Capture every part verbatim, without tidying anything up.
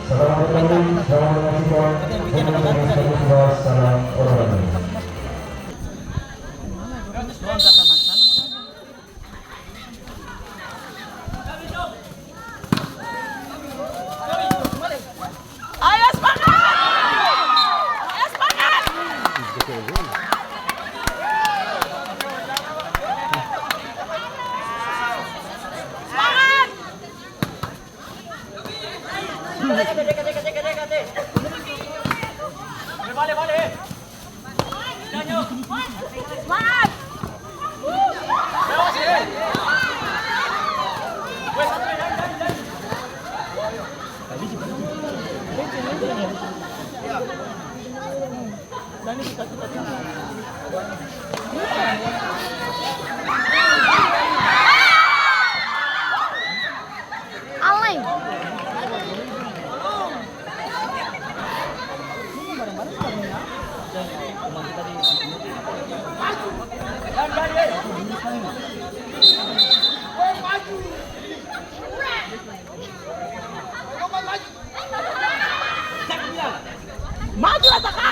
Selamat bertanding, selamat menyaksikan, salam olahraga. Ayo, semangat! Ayo, semangat! Semangat! Bale, bale, bale. Alay. Maju lah, Saka.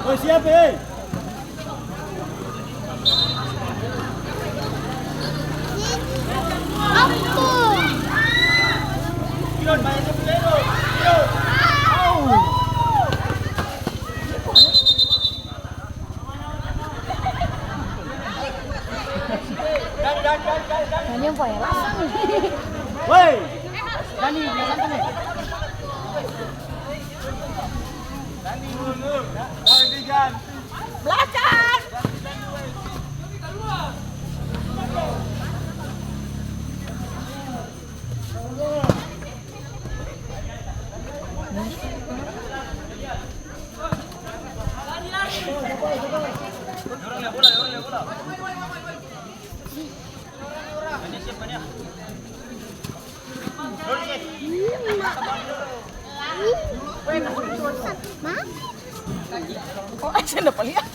Oi, siapa, hei? Dani yang paling langsung. Woi! Dani, dia santai nih. Dani, mundur. Dani, ganti. Belakang! Oh, saya ndak lihat.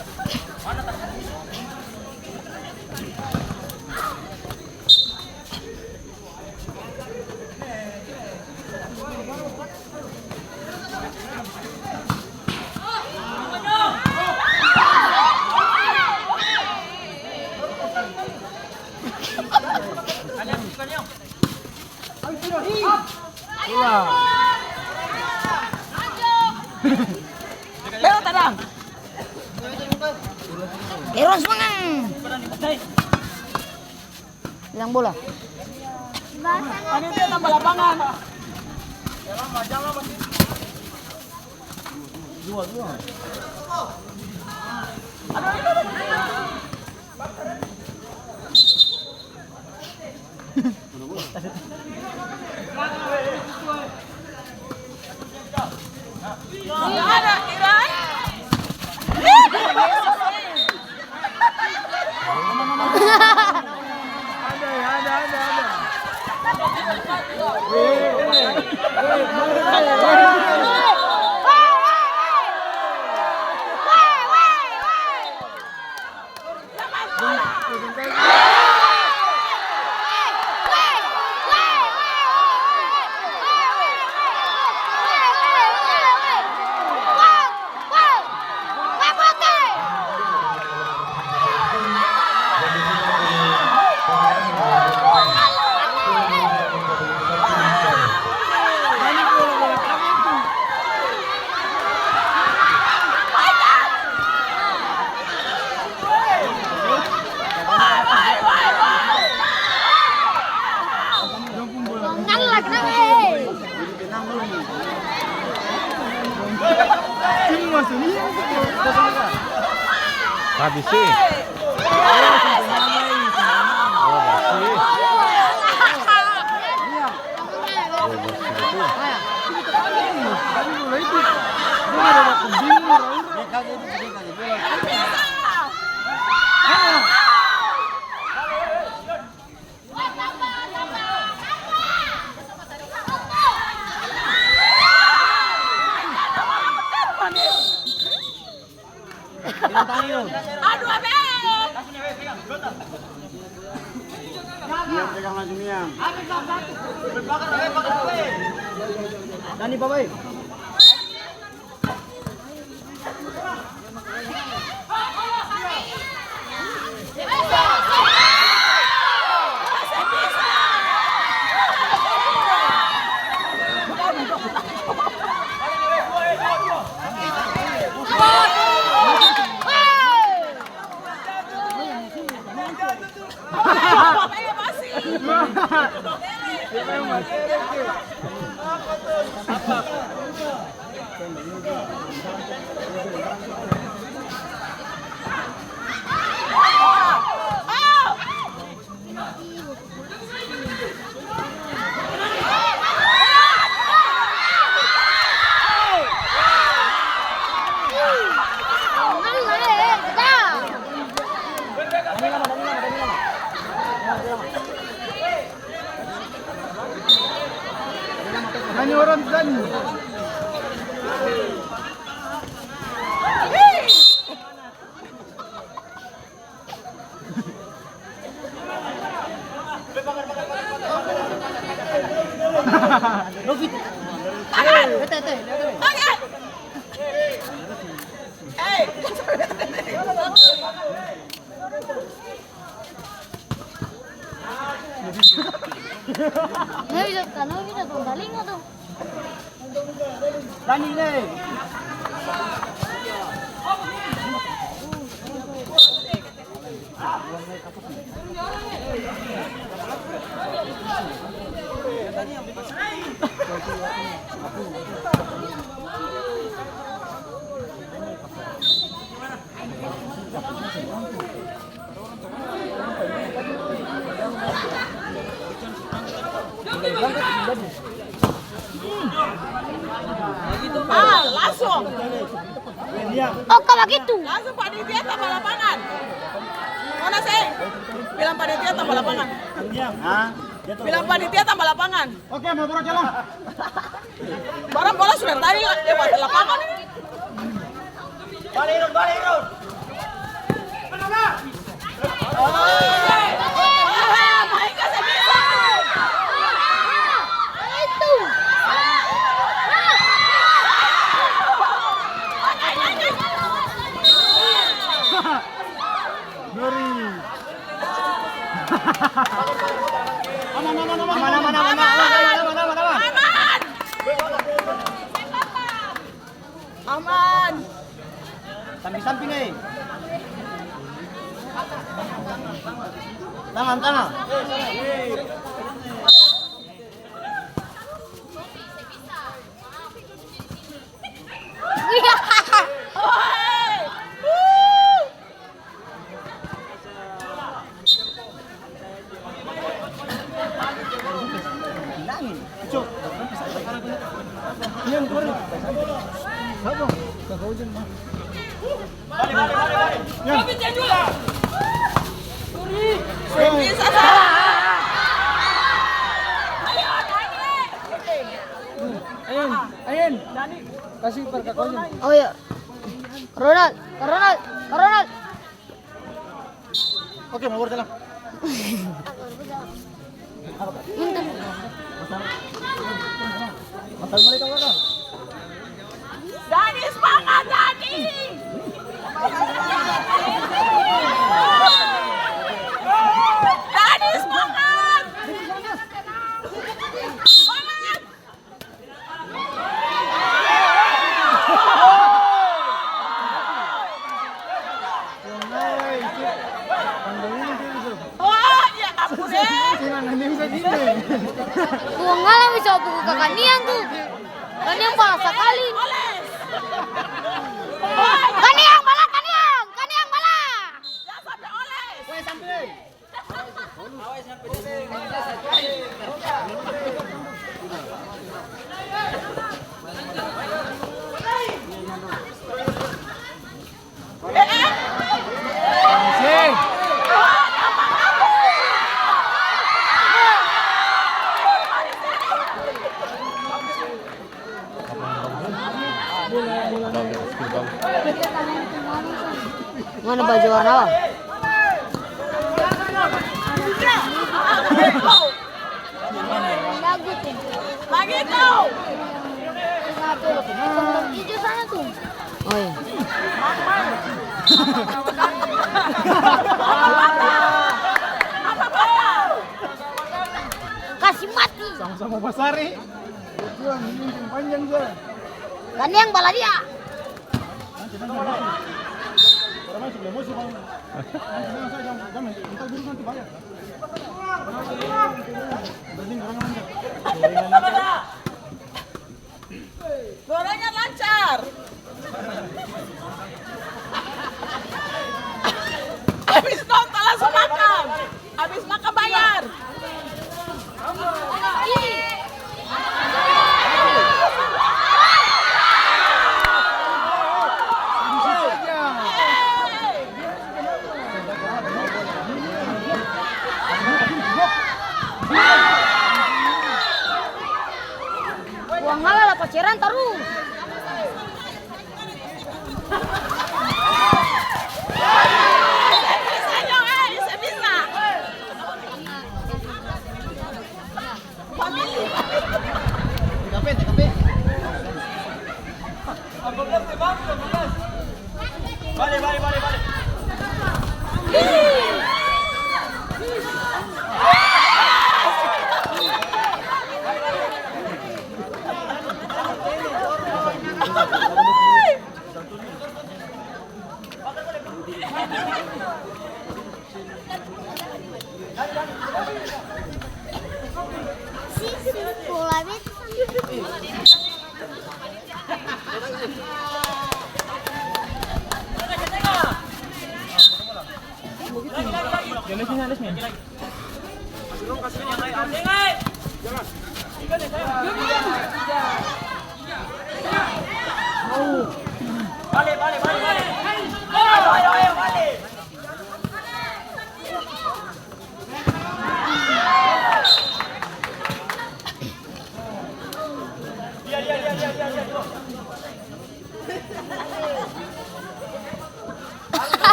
Bero tadang. Bero semangat. Bilang bola. Panitia tambah lapangan. Habis sih. Oh, bersih. Oh, bersih betul. Aduh, Abel. Niang, pegang langsung, Niang. Dani, bawa, eh. Nyanyi orang nyanyi. Nggak bisa, karena bisa tong talinga tuh. Rani, ne. Ah, langsung. Oke, bagitu. Langsung panitia tambah lapangan. Mana sih? Bilang panitia tambah lapangan. Hah? Bilang panitia tambah lapangan. Oke, mau bola jalan. Barang bola sudah tadi lewat lapangan ini. Bale Irun, bale Irun. Ngeri. Aman, aman, aman, aman. Aman, aman, aman, aman, aman, aman. Aman. Aman. Samping-samping, eh. Tangan, tangan. Ayan, Ayan. Kasih par Kak Ojin. Oh iya. Ronald, Ronald, Ronald. Oke, mau bola jalan. Dani, semangat, Dani! Dani, semangat! Semangat! Oh, ya ampun, eh. Tuangala bisa pukul ka Kaniang tuh. Kaniang balas sakali. Kaniang balas, Kaniang. Kaniang balas. Mana baju warna apa? Bagitu. Hijau sana tuh. Oh iya. Kasih mati. Sama-sama basar, eh. Tuan, ini yang panjang, Tuan. Kan yang bala dia. Gorengan lancar. Habis nonton langsung makan. Habis makan bayar. Uang halal apa ceran tarus? Bale, bale, bale, bale.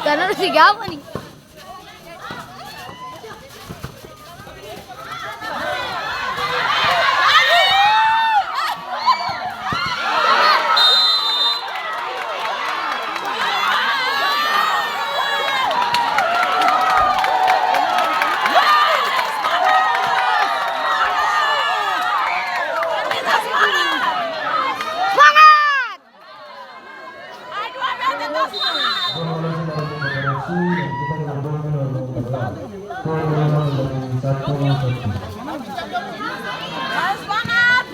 Karena harus digabung nih. Semangat!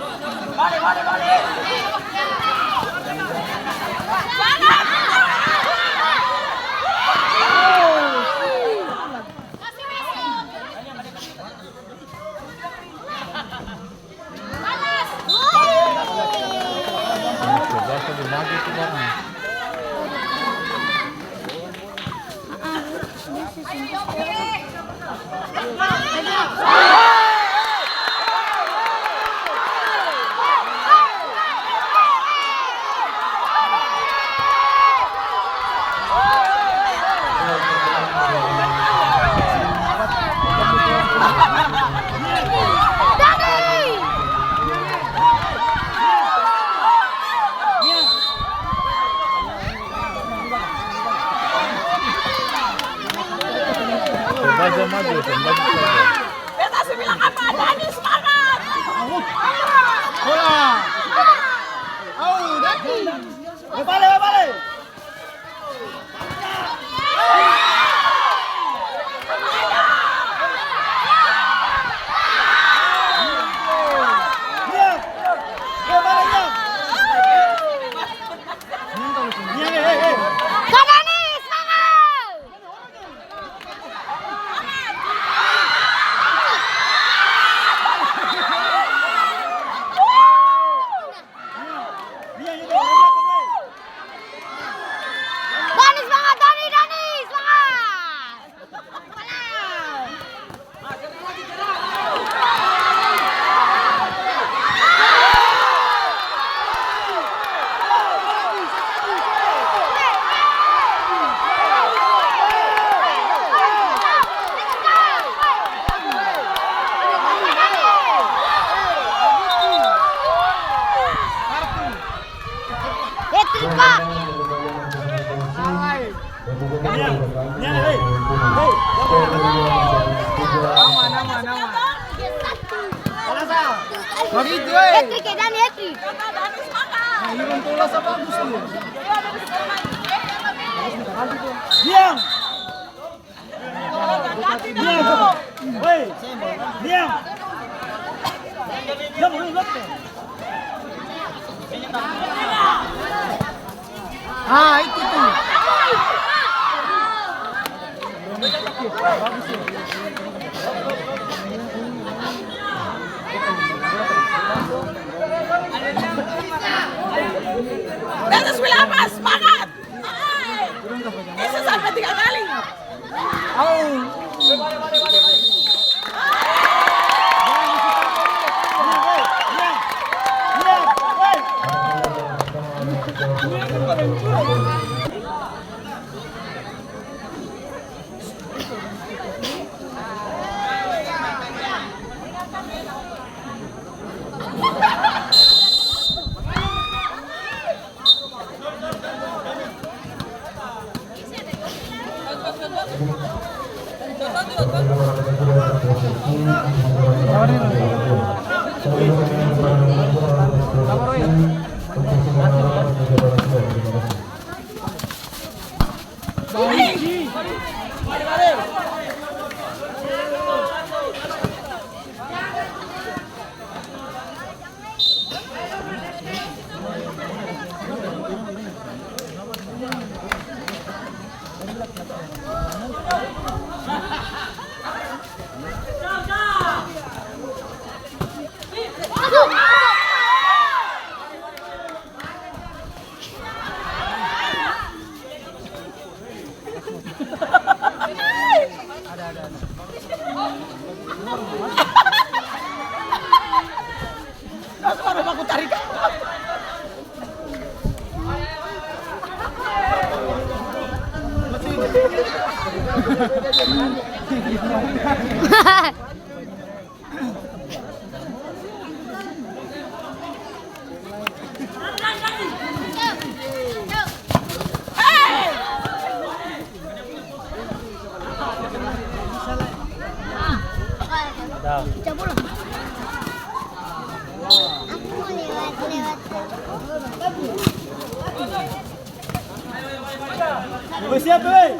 Beta su bilang apa? Dani semangat! Bola! Au, Dani! Bale, bale! Dani, semangat, Dani, Dani, semangat! Hat-trick, Pak. Aman, aman, aman. Bagitu, eh. Hat-trick ya, Dani, hat-trick. Nah, Iron Tola sa bagus tuh. Diam! Diam! Hei! Diam! Diam, hei, belakang! Ah, itu tuh. Beta su bilang apa? Semangat! Bisa sampai tiga kali. Au. Siap, weh.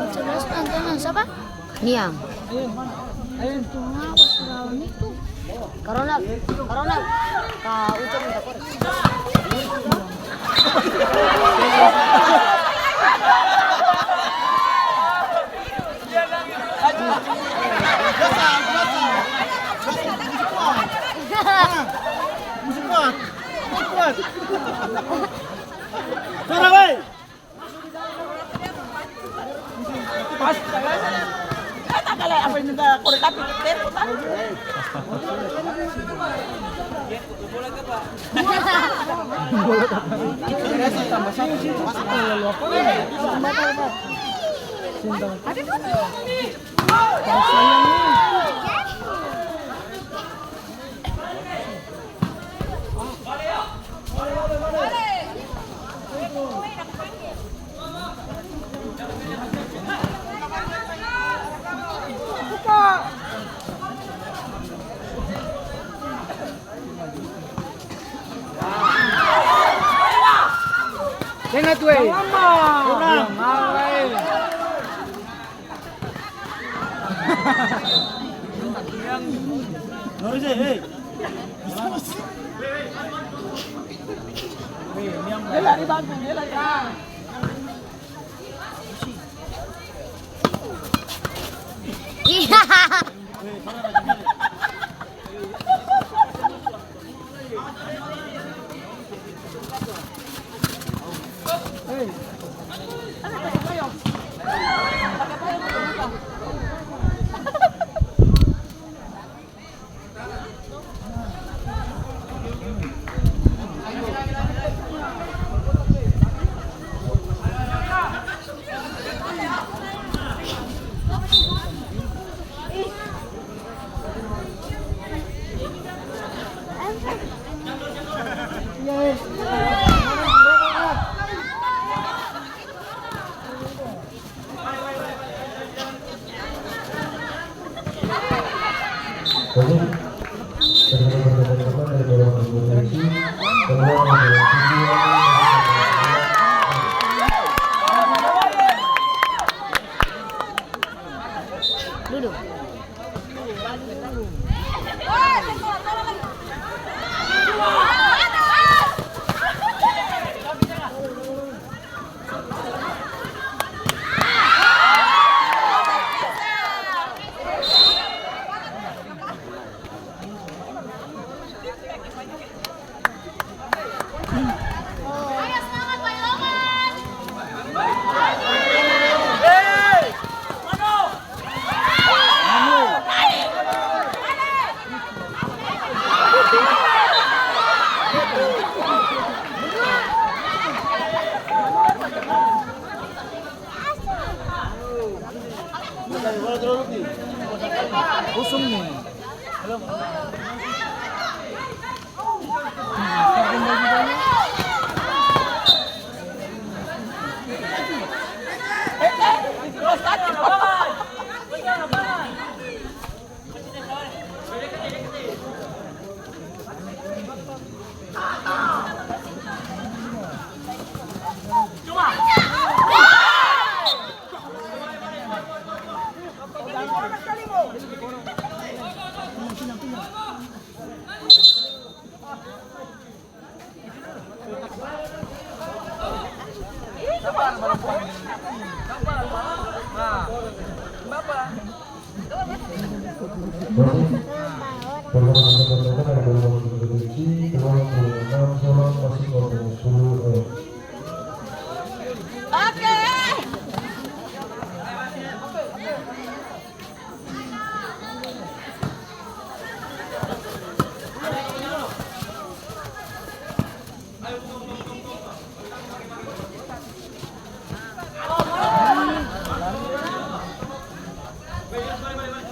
Sebelas nonton sapa? Niang. Corona, corona. Ka Ucok minta korek. Musik kuat. Musik kuat. Suara, woi. Pas. Eh, tak kala apa yang minta korek api, tempo, kan? Seng atu, e. Kurang. Lurus, e, e. Dia lari bagus, dia lari. Iya. Kosong nih.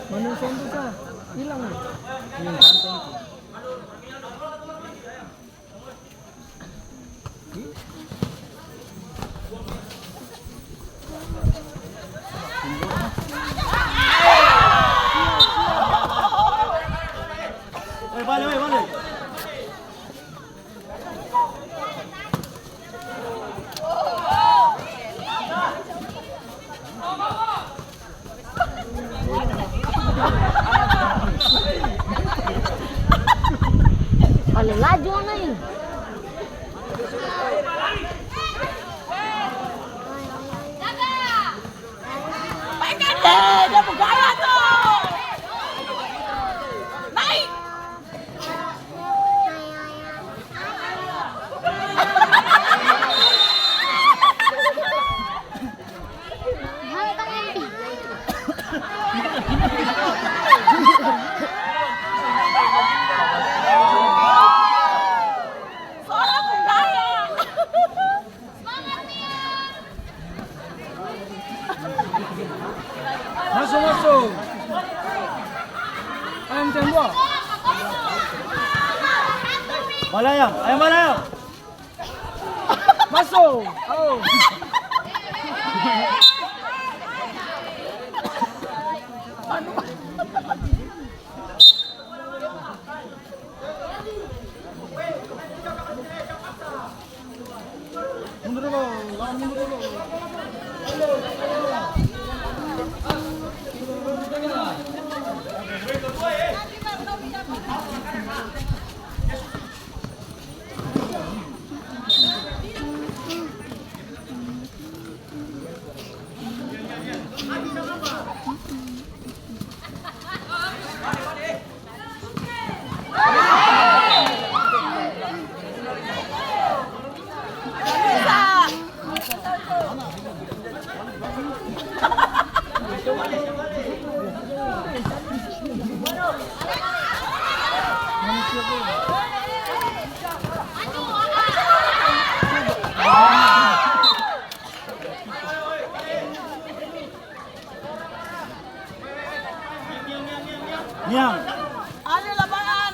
Manusia itu sa, hilang. Pale laju ana ini. Jaga! Baik, eh, dia bergaya tuh. Naik. Maso, maso. Ayam tembok. Malayang, ayam malayang. Maso. Au. Niang. Ale lapangan.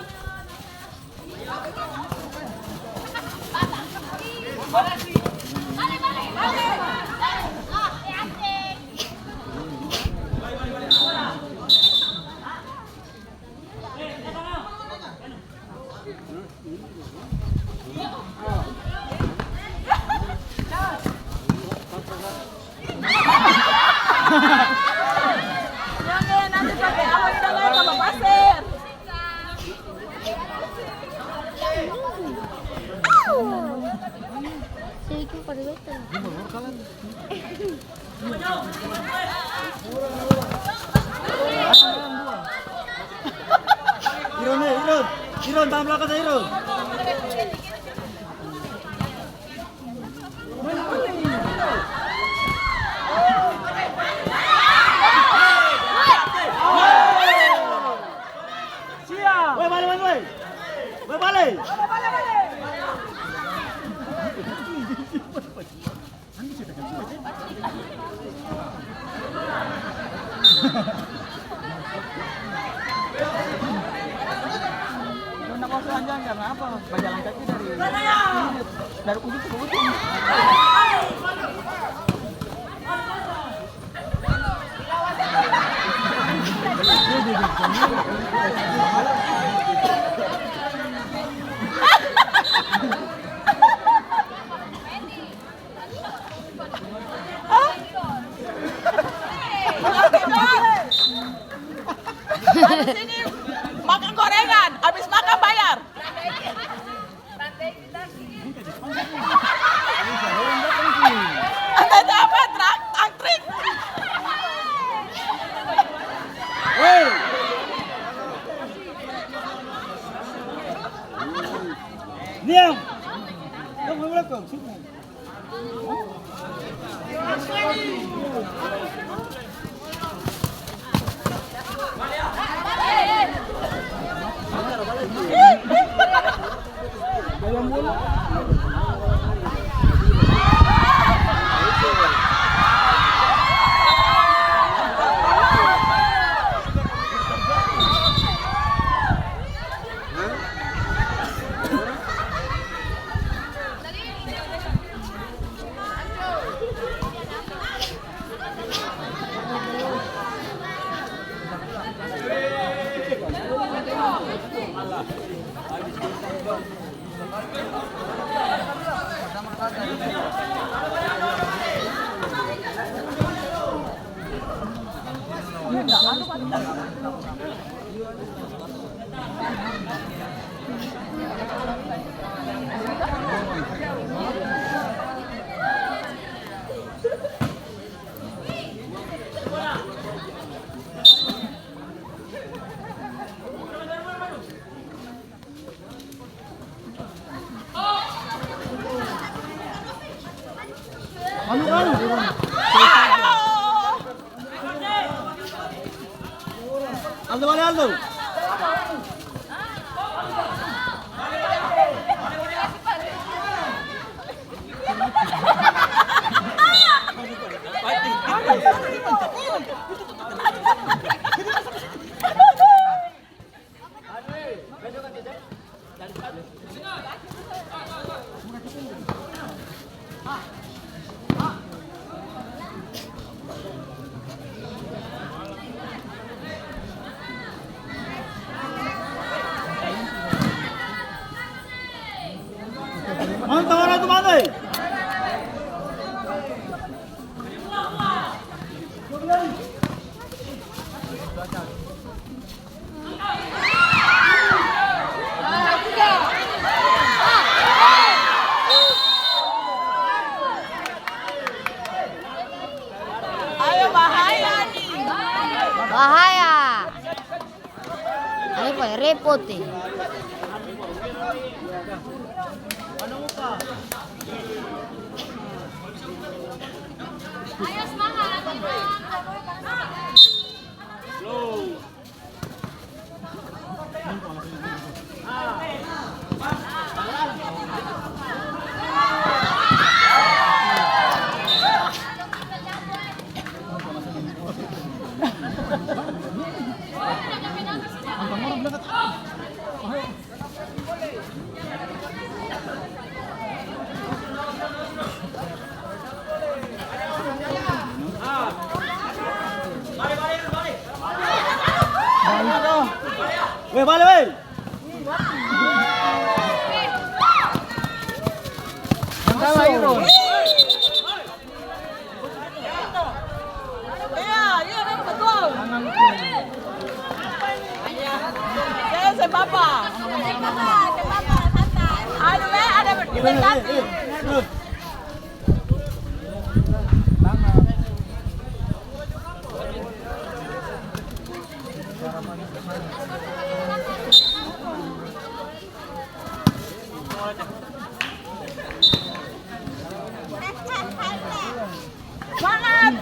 Iron, eh, Iron. Iron, tahan balakang sa, Iron. Siap. Woi, bale, bale, woi. Woi, bale. Bajalan kaki dari, dari ujung ke ujung. Abis ini makan gorengan, abis makan bayar. Ada apa, trak-, angkring? Hei! Diam! Tunggu dulu, Kong. Sini. Aldo, bale, Aldo. Mantap, orang tu mantap. Ayo, bahaya nih. Bahaya. Ayo, paleng repot e. Ayo, semangat, Imam. Weh, bale, weh. Yang salah, Iron. Iya, iya, memang betul. Iya, saya papa. Aduh, eh, ada investasi. Semangat!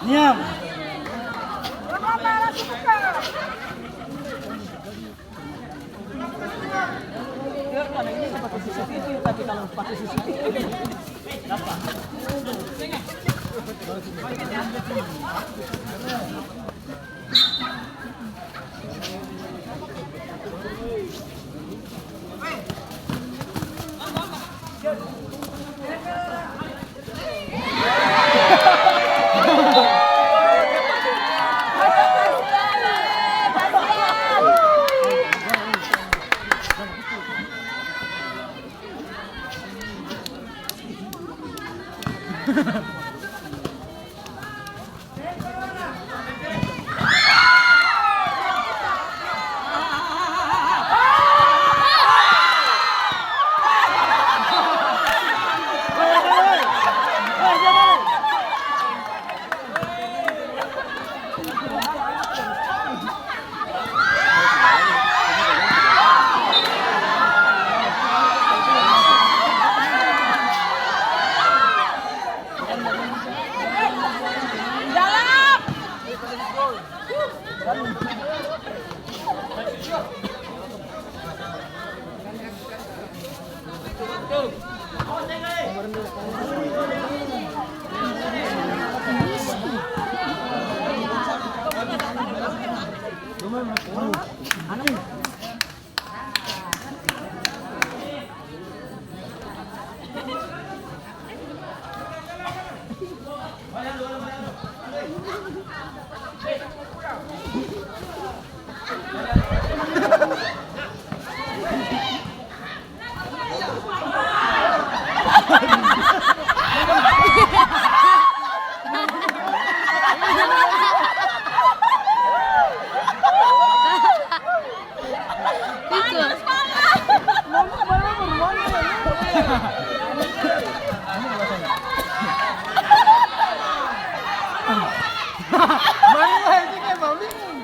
Niam. Kalau ini seperti C C T V, tapi kalau pakai C C T V, apa?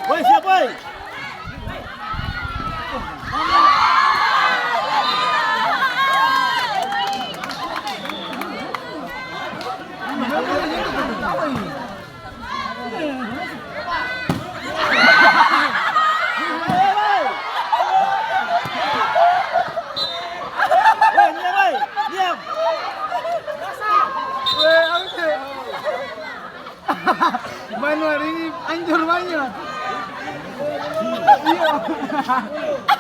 Woi, siap, woi. Manu hari ini ancor banya. Iya.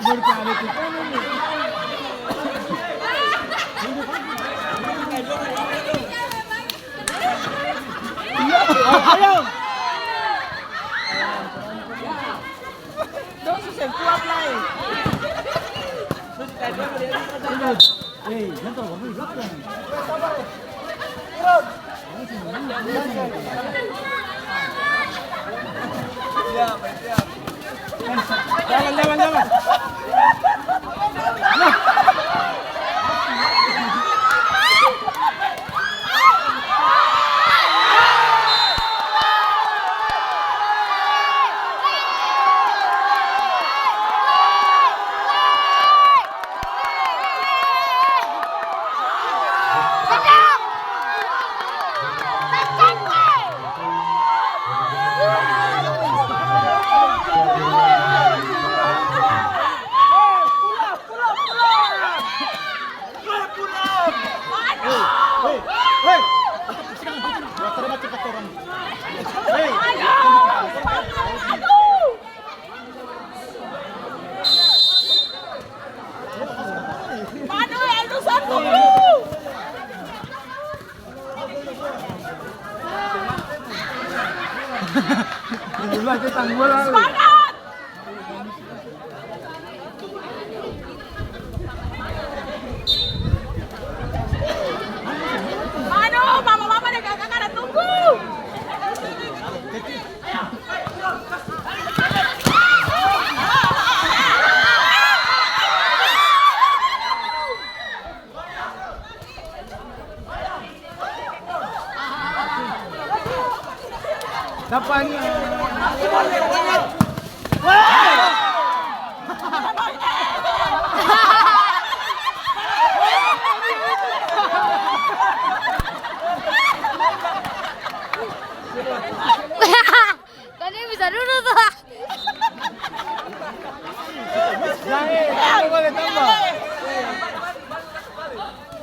Baru ada kita ini. Iya. Ayo. Dong su seng kuat lai. Hei, jangan terlalu banyak belakang. Jalan, jalan, jalan. Manu, Aldo, satu. Semangat. Aduh, mama-mama deng kaka-kaka ada tunggu. Dapa ni. Kan dia bisa duduk tuh. Nah, eh, boleh tambah.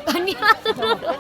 Kan dia langsung duduk.